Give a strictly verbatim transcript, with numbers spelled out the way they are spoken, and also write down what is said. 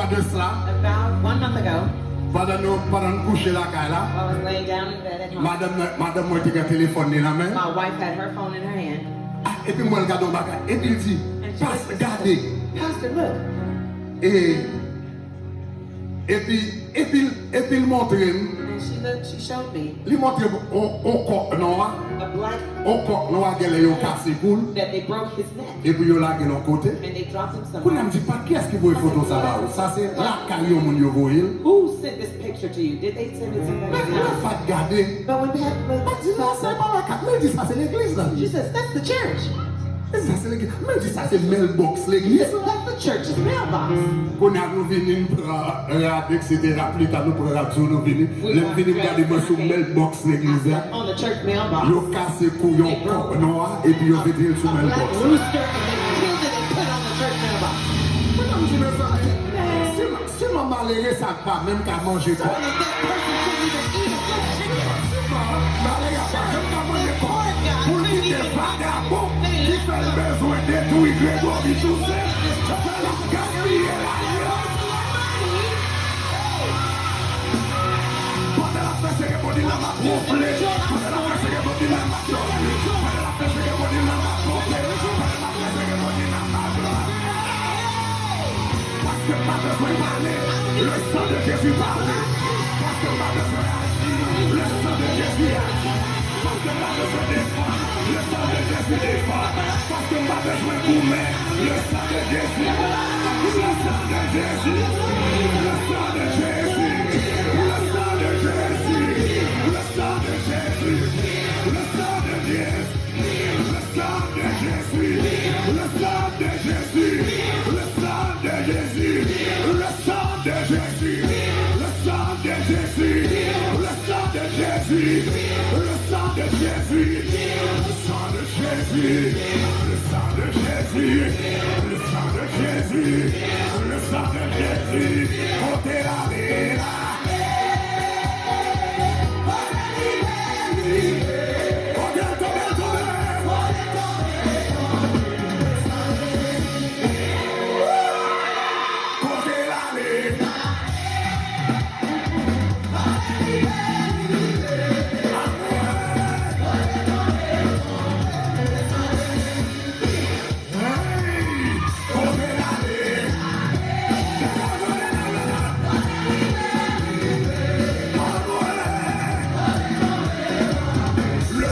De sla, About one month ago, pandan nou, pandan n kouche lakay la, while I was laying down in bed at home, madanm nan, madanm mwen te gen telefòn li nan men. My wife had her phone in her hand. Ah, epi m wè l gade yon bagay. Epi l di, And she Pas, said, gade. Pastor, look. E, epi, epi, epi l montre m, And she looked, she showed me li montre m on, on kòk nwa. A black On kòk nwa genlè yo kase kou l. That they broke his neck. Epi yo lage l yon kote. And they dropped him Kounye a m somewhere. Di, Pat, kiyès ki voye foto sa ba ou? Sa se lakay yon moun yo voye l. Who sent this picture to you? Did they send it to somebody Lè else? Pat gade. But when Pat looked, Pat di, Non, sa e pa lakay. Men l di, Sa se legliz la. She says, That's the church. Sa se legliz. Men l di, Sa se mailbox legliz. That's the church's mailbox. Kounye a nou vini, n pran rad, etsetera. Pli ta nou pran rad sou nou vini. Lè m vini, m gade mwen sou mailbox legliz la. On the church mailbox. Yo kase kou yon kòk nwa epi yo mete l sou Black mailbox. Rooster and they killed it and put it on the church mailbox. Mwen di, Mezanmi, si, si manman malere sa pa menm ka manje kòk. That person couldn't even eat a good chicken. Malere a pa janm ka manje kòk pou l kite vagabon ki fè l bezwen detwi Gregory Toussaint. Fè l ap gaspiye lajan. Pandan l ap fè seremoni l la, m ap wonfle. Pandan l ap fè seremoni l la, m ap dòmi. Pandan l ap fè seremoni l la, m ap ponpe. Pandan l ap fè seremoni l la, m ap Paske m pa bezwen pale, le sang de Jésus pale. Paske m pa bezwen aji, le sang de Jésus aji. Paske m pa bezwen defann, le sang de Jésus defann. Paske m pa bezwen goumen, le sang de Jésus. Le sang de Jésus. Le sang de Jésus. Le sang de Jésus. Le sang de Jésus. Le sang de Jésus. Le sang de Jésus, le sang de Jésus, le sang de Jésus, le sang de Jésus, le sang de Jésus, le sang de Jésus, le sang de Jésus, le sang de Jésus, le sang de Jésus, le sang de Jésus, le sang de Jésus.